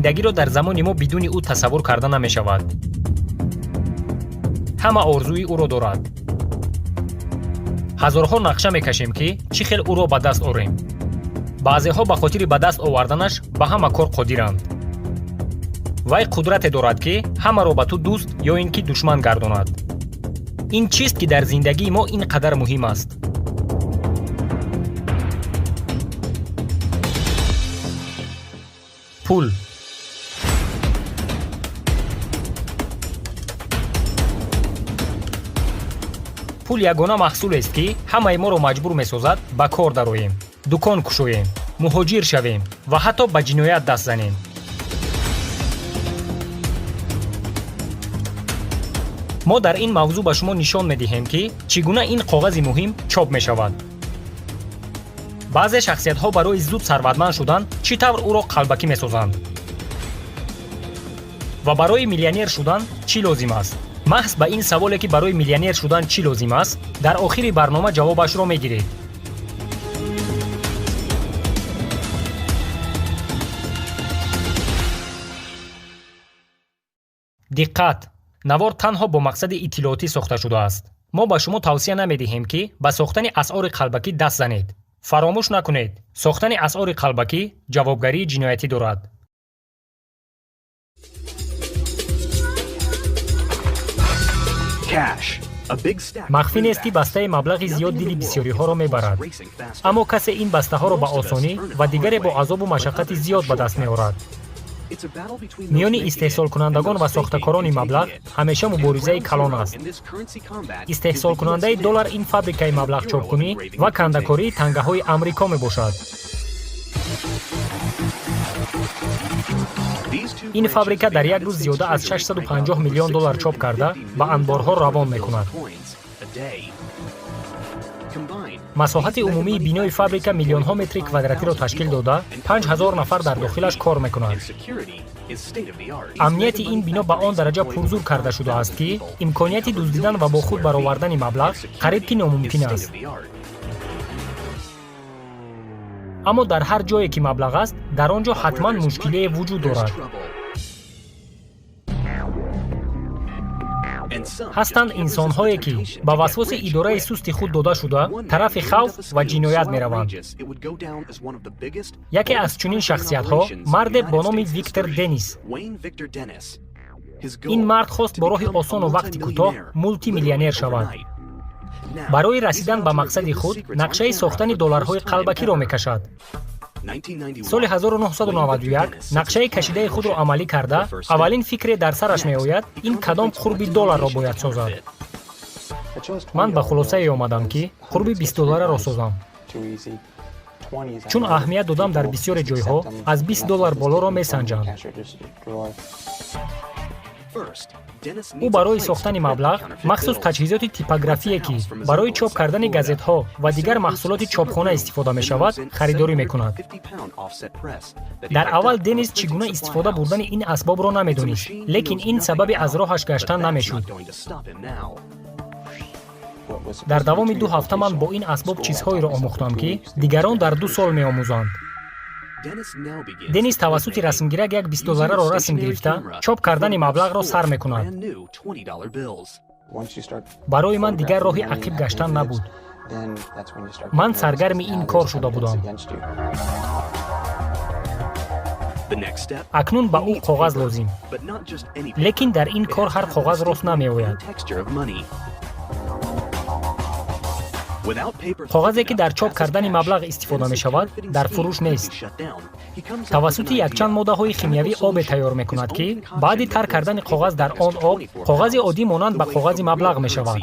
Зиндагиро дар замони мо бидуни ӯ тасаввур карда намешавад. Ҳама орзуи ӯро дорад. Ҳазорҳо нақша мекашем, ки чӣ хел ӯро ба даст орем. Баъзеҳо ба хотири ба даст оварданаш ба ҳама кор қодиранд. Вай қудрате дорад, ки ҳамаро ба ту дӯст ё ин ки душман гардонад. Ин чист, ки дар зиндагии мо ин қадар муҳим аст? Пул. Пул ягона маҳсулест, ки ҳамаи моро маҷбур месозад ба кор дароем, дукон кушоем, муҳоҷир шавем ва ҳатто ба ҷиноят даст занем. Мо дар ин мавзӯъ ба шумо нишон медиҳем, ки чӣ гуна ин коғази муҳим чоп мешавад, баъзе шахсиятҳо барои зуд сарватманд шудан чӣ тавр ӯро қалбакӣ месозанд ва барои миллионер шудан чӣ лозим аст. Маҳз ба ин саволе, ки барои миллионер шудан чӣ лозим аст, дар охири барнома ҷавобашро мегиред. Диққат! Навор танҳо бо мақсади иттилоотӣ сохта шудааст. Мо ба шумо тавсия намедиҳем, ки ба сохтани асъори қалбакӣ даст занед. Фаромӯш накунед, сохтани асъори қалбакӣ ҷавобгарии ҷиноятӣ дорад. Махфӣ нест, ки бастаи маблағи зиёд дили бисёриҳоро мебарад, аммо касе ин бастаҳоро ба осонӣ ва дигаре бо азобу машаққати зиёд ба даст меорад. Миёни истеҳсолкунандагон ва сохтакорони маблағ ҳамеша муборизаи калон аст. Истеҳсолкунандаи доллар ин фабрикаи маблағчопкунӣ ва кандакории тангаҳои Амрико мебошад. Ин фабрика дар як рӯз зиёда аз 650 миллион доллар чоп карда, ба анборҳо равон мекунад. Масоҳати умумии бинои фабрика миллионҳо метри квадратиро ташкил дода, 5000 нафар дар дохилаш кор мекунад. Амнияти ин бино ба он дараҷа пурзур карда шудааст, ки имконияти дуздидан ва бо худ баровардани маблағ қариб ки номумкин аст. Аммо дар ҳар ҷое ки маблағ аст, дар он ҷо ҳатман мушкилие вуҷуд дорад. Ҳастанд инсонҳое, ки ба васвоси идораи сусти худ дода шуда, тарафи хавф ва ҷиноят мераванд. Яке аз чунин шахсиятҳо марде бо номи Виктор Денис. Ин мард хост бо роҳи осону вақти кӯтоҳ мултимиллионер шавад. Барои расидан ба мақсади худ нақшаи сохтани долларҳои қалбакиро мекашад. Соли 1991 нақшаи кашидаи худро амалӣ карда, аввалин фикре дар сараш меояд, ин кадом қурби долларро бояд созад. Ман ба хулосае омадам, ки қурби 20 доллараро созам, чун аҳамият додам, дар бисёре ҷойҳо аз 20 доллар болоро месанҷанд. Ӯ барои сохтани маблағ махсус таҷҳизоти типографие, ки барои чоп кардани газетҳо ва дигар маҳсулоти чопхона истифода мешавад, харидорӣ мекунад. Дар аввал Денис чӣ гуна истифода бурдани ин асбобро намедонист, лекин ин сабаби аз роҳаш гаштан намешуд. Дар давоми 2 ҳафта ман бо ин асбоб чизҳоеро омӯхтам, ки дигарон дар 2 сол меомӯзанд. Денис тавассути расмгирак як 20 доллараро расм гирифта, чоп кардани маблағро сар мекунад. Барои ман дигар роҳи ақиб гаштан набуд. Ман саргарми ин кор шуда будам. Акнун ба ӯ коғаз лозим, лекин дар ин кор ҳар коғаз рост намеояд. Коғазе, ки дар чоп кардани маблағ истифода мешавад, дар фурӯш нест. Тавассути якчанд моддаҳои химиявӣ обе тайёр мекунад, ки баъди тар кардани коғаз дар он об, коғази оддӣ монанд ба коғази маблағ мешавад.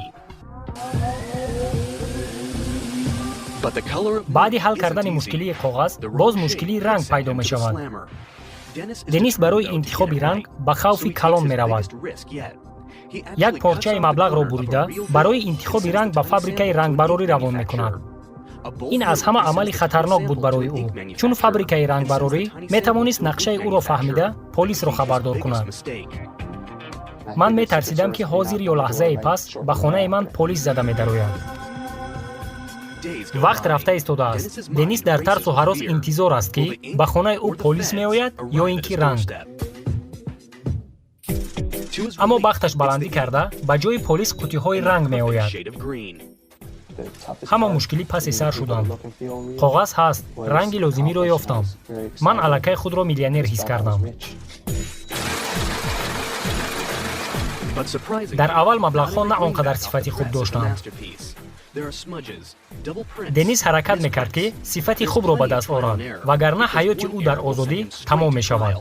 Баъди ҳал кардани мушкилии коғаз боз мушкилии ранг пайдо мешавад. Денис барои интихоби ранг ба хавфи калон меравад. Як порчаи маблағро бурида, барои интихоби ранг ба фабрикаи рангбарорӣ равон мекунад. Ин аз ҳама амали хатарнок буд барои ӯ, чун фабрикаи рангбарорӣ метавонист нақшаи ӯро фаҳмида, полисро хабардор кунад. Ман метарсидам, ки ҳозир ё лаҳзаи пас ба хонаи ман полис зада медарояд. Вақт рафта истодааст. Денис дар тарсу ҳарос интизор аст, ки ба хонаи ӯ полис меояд ё ин ки ранг. Аммо бахташ баландӣ карда, ба ҷои полис қуттиҳои ранг меояд. Ҳама мушкилӣ паси сар шуданд. Коғаз ҳаст, ранги лозимиро ёфтам. Ман аллакай худро миллионер ҳис кардам. Дар аввал маблағҳо на он қадар сифати хуб доштанд. Денис ҳаракат мекард, ки сифати хубро ба даст орад, вагарна ҳаёти ӯ дар озодӣ тамом мешавад.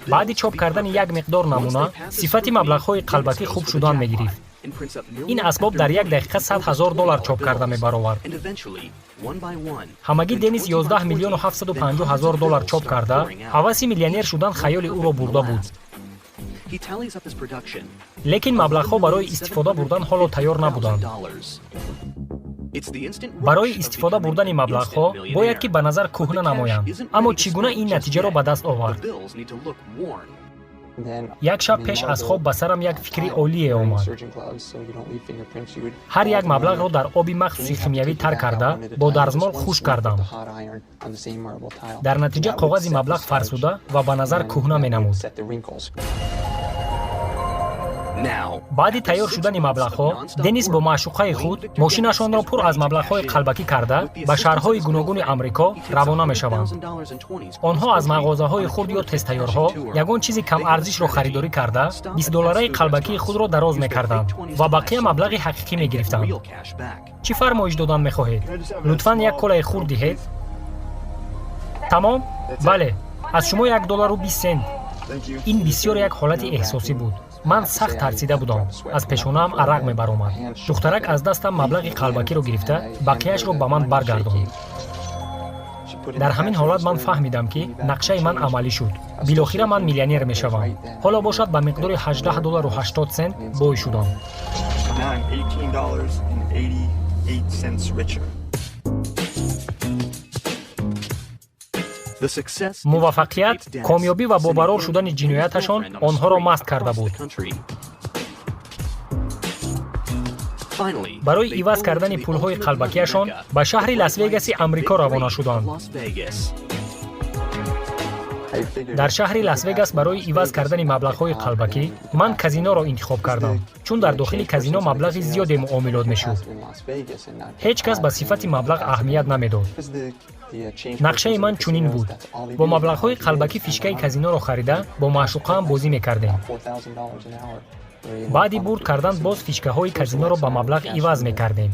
Баъди чоп кардани як миқдор намуна, сифати маблағҳои қалбакӣ хуб шудан мегирифт. Ин асбоб дар як дақиқа 100 000 доллар чоп карда мебаровард. Ҳамагӣ Денис 11 миллиону 750 ҳазор доллар чоп карда, ҳаваси миллионер шудан хаёли ӯро бурда буд. Лекин маблағҳо барои истифода бурдан ҳоло тайёр набуданд. Барои истифода бурдани маблағҳо бояд ки ба назар кӯҳна намоянд. Аммо чӣ гуна ин натиҷаро ба даст овард? Як шаб пеш аз хоб ба сарам як фикри олие омад. Ҳар як маблағро дар оби махсуси химиявӣ тар карда, бо дарзмол хушк кардам. Дар натиҷа коғази маблағ фарсуда ва ба назар кӯҳна менамуд. Баъди тайёр шудани маблағҳо, Денис бо маъшуқаи худ мошинашонро пур аз маблағҳои қалбакӣ карда, ба шаҳрҳои гуногуни Амрико равона мешаванд. Онҳо аз мағозаҳои хурд ё тезтайёрҳо ягон чизи камарзишро харидорӣ карда, бистдоллараи қалбакии худро дароз мекарданд ва бақия маблағи ҳақиқӣ мегирифтанд. Чӣ фармоиш додан мехоҳед? Лутфан як колаи хурд диҳед. Тамом? Бале, аз шумо 1 доллару 20 сент. Ин бисёр як ҳолати эҳсосӣ буд. Ман сахт тарсида будам, аз пешонаам арақ мебаромад. Духтарак аз дастам маблағи қалбакиро гирифта, бақияшро ба ман баргардонд. Дар ҳамин ҳолат ман фаҳмидам, ки нақшаи ман амалӣ шуд. Билохира ман миллионер мешавам. Ҳоло бошад, ба миқдори 18 доллару 80 сент бой шудам. Now I'm $18.88 richer. Муваффақият, комёбӣ ва бобарор шудани ҷинояташон онҳоро маст карда буд. Барои иваз кардани пулҳои қалбакиашон ба шаҳри Лас-Вегаси Амрико равона шуданд. Дар шаҳри Лас-Вегас барои иваз кардани маблағҳои қалбакӣ ман казиноро интихоб кардам, чун дар дохили казино маблағи зиёде муомилот мешуд. Ҳеҷ кас ба сифати маблағ аҳамият намедод. Нақшаи ман чунин буд: бо маблағҳои қалбакӣ фишкаи казиноро харида, бо маъшуқаам бозӣ мекардем. Баъди бурд кардан боз фишкаҳои казиноро ба маблағ иваз мекардем.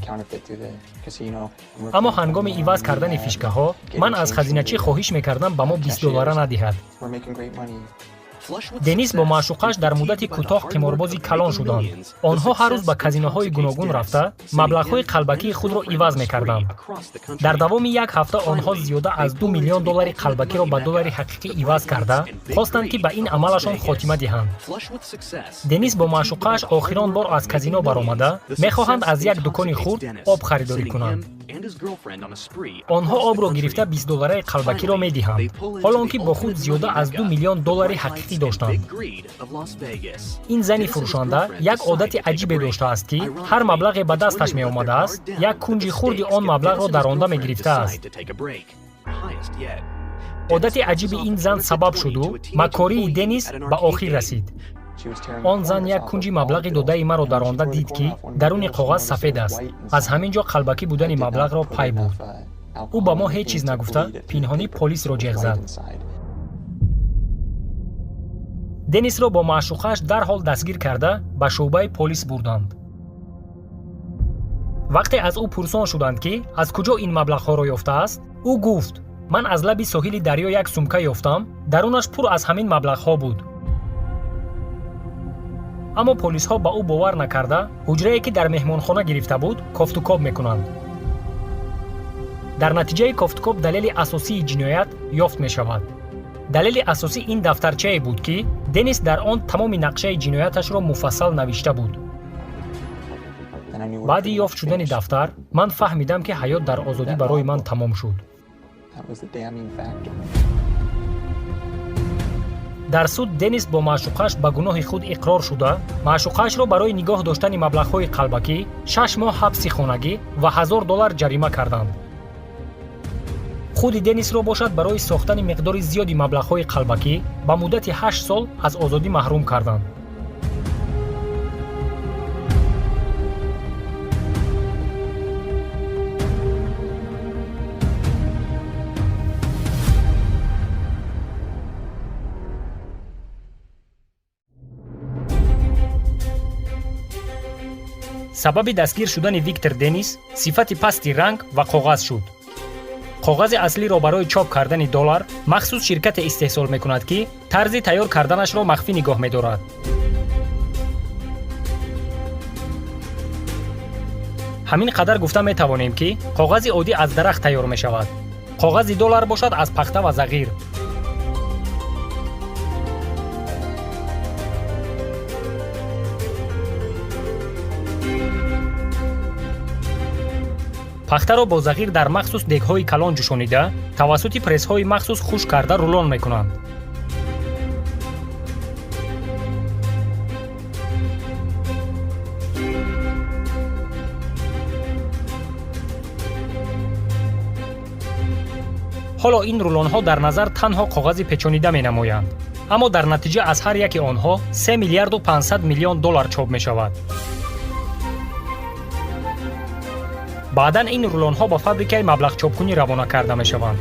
Аммо ҳангоми иваз кардани фишкаҳо ман аз хазиначӣ хоҳиш мекардам, ба мо бистдоллара надиҳад. Денис бо маъшуқаш дар муддати кӯтоҳ қиморбози калон шуданд. Онҳо ҳар рӯз ба казиноҳои гуногун рафта, маблағҳои қалбакии худро иваз мекарданд. Дар давоми як ҳафта онҳо зиёда аз 2 миллион доллари қалбакиро ба доллари ҳақиқӣ иваз карда, хостанд, ки ба ин амалашон хотима диҳанд. Денис бо маъшуқааш охирон бор аз казино баромада, мехоҳанд аз як дукони хурд об харидорӣ кунанд. Онҳо обро гирифта, бистдоллараи қалбакиро медиҳанд, ҳол он ки бо худ зиёда аз 2 миллион доллари ҳақиқӣ доштанд. Ин зани фурӯшанда як одати аҷибе доштааст, ки ҳар маблағе ба дасташ меомадааст, як кунҷи хурди он маблағро даронда мегирифтааст. Одати аҷиби ин зан сабаб шуду макории Денис ба охир расид. Он зан як кунҷи маблағи додаи маро даронда дид, ки даруни коғаз сафед аст. Аз ҳамин ҷо қалбакӣ будани маблағро пай бурд. Ӯ ба мо ҳеҷ чиз нагуфта, пинҳонӣ полисро ҷеғ зад. Денисро бо маъшуқааш дарҳол дастгир карда, ба шӯъбаи полис бурданд. Вақте аз ӯ пурсон шуданд, ки аз куҷо ин маблағҳоро ёфтааст, ӯ гуфт: «Ман аз лаби соҳили дарё як сумка ёфтам, дарунаш пур аз ҳамин маблағҳо буд». Аммо полисҳо ба ӯ бовар накарда, ҳуҷрае, ки дар меҳмонхона гирифта буд, кофтукоб мекунанд. Дар натиҷаи кофтукоб далели асосии ҷиноят ёфт мешавад. Далели асосӣ ин дафтарчае буд, ки Денис дар он тамоми нақшаи ҷинояташро муфассал навишта буд. Баъди ёфт шудани дафтар ман фаҳмидам, ки ҳаёт дар озодӣ барои ман тамом шуд. Дар суд Денис бо маъшуқаш ба гуноҳи худ иқрор шуда, маъшуқашро барои нигоҳ доштани маблағҳои қалбакӣ 6 моҳ ҳабси хонагӣ ва 1000 доллар ҷарима карданд. Худи Денисро бошад, барои сохтани миқдори зиёди маблағҳои қалбакӣ ба муддати 8 сол аз озодӣ маҳрум карданд. Сабаби дастгир шудани Виктор Денис сифати пасти ранг ва коғаз шуд. Коғази аслиро барои чоп кардани доллар махсус ширкате истеҳсол мекунад, ки тарзи тайёр карданашро махфӣ нигоҳ медорад. Ҳамин қадар гуфта метавонем, ки коғази оддӣ аз дарахт тайёр мешавад, коғази доллар бошад, аз пахта ва зағир. Пахтаро бо зағир дар махсус дегҳои калон ҷӯшонида, тавассути прессҳои махсус хушк карда рулон мекунанд. Ҳоло ин рулонҳо дар назар танҳо коғази печонида менамоянд, аммо дар натиҷа аз ҳар яке онҳо 3 миллиарду 500 миллион доллар чоп мешавад. Баъдан ин рулонҳо ба фабрикаи маблағчопкунӣ равона карда мешаванд.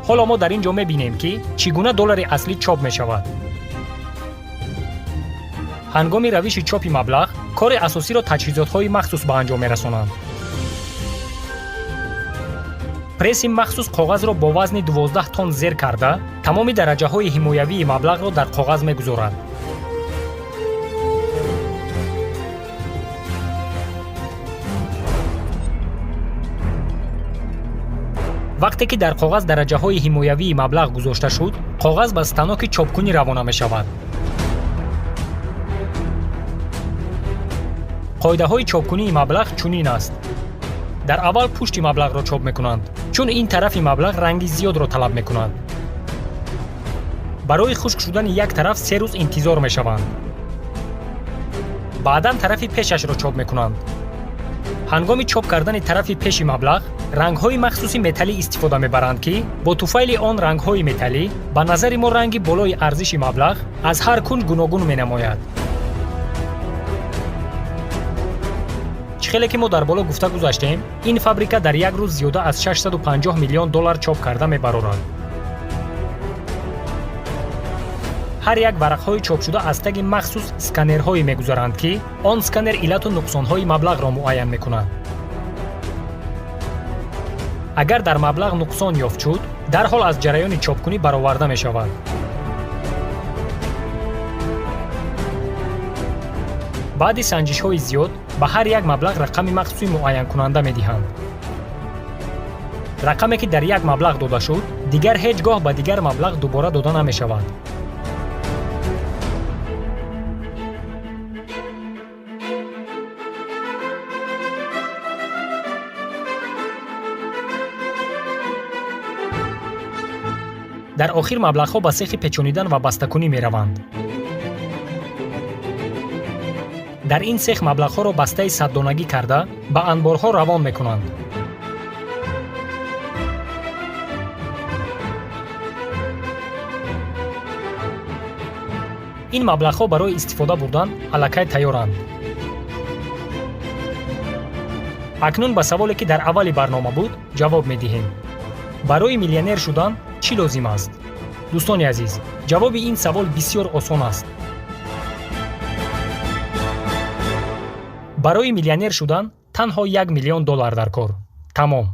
Ҳоло мо дар ин ҷо мебинем, ки чӣ гуна доллари аслӣ чоп мешавад. Ҳангоми равиши чопи маблағ кори асосиро таҷҳизотҳои махсус ба анҷом мерасонанд. Пресси махсус коғазро бо вазни 12 тонн зер карда, тамоми дараҷаҳои ҳимоявии маблағро дар коғаз мегузорад. Вақте ки дар коғаз дараҷаҳои ҳимоявии маблағ гузошта шуд, коғаз ба станоки чопкунӣ равона мешавад. Қоидаҳои чопкунии маблағ чунин аст: дар аввал пушти маблағро чоп мекунанд, чун ин тарафи маблағ ранги зиёдро талаб мекунад. Барои хушк шудани як тараф 3 рӯз интизор мешаванд. Баъдан тарафи пешашро чоп мекунанд. Ҳангоми чоп кардани тарафи пеши маблағ рангҳои махсуси металлӣ истифода мебаранд, ки бо туфайли он рангҳои металлӣ ба назари мо ранги болои арзиши маблағ аз ҳар кунҷ гуногун менамояд. Чӣ хеле ки мо дар боло гуфта гузаштем, ин фабрика дар як рӯз зиёда аз 650 миллион доллар чоп карда мебарорад. Ҳар як варақҳои чопшуда аз таги махсус сканерҳое мегузаранд, ки он сканер иллату нуқсонҳои маблағро муайян мекунад. Агар дар маблағ нуқсон ёфт шуд, дарҳол аз ҷараёни чопкунӣ бароварда мешавад. Баъди санҷишҳои зиёд ба ҳар як маблағ рақами махсуси муайянкунанда медиҳанд. Рақаме, ки дар як маблағ дода шуд, дигар ҳеҷ гоҳ ба дигар маблағ дубора дода намешавад. Дар охир маблағҳо ба сехи печонидан ва бастакунӣ мераванд. Дар ин сех маблағҳоро бастаи саддонагӣ карда, ба анборҳо равон мекунанд. Ин маблағҳо барои истифода бурдан аллакай тайёранд. Акнун ба саволе, ки дар аввали барнома буд, ҷавоб медиҳем: барои миллионер шудан чӣ лозим аст? Дӯстони азиз, ҷавоби ин савол бисёр осон аст. Барои миллионер шудан танҳо 1 миллион доллар дар кор. Тамом.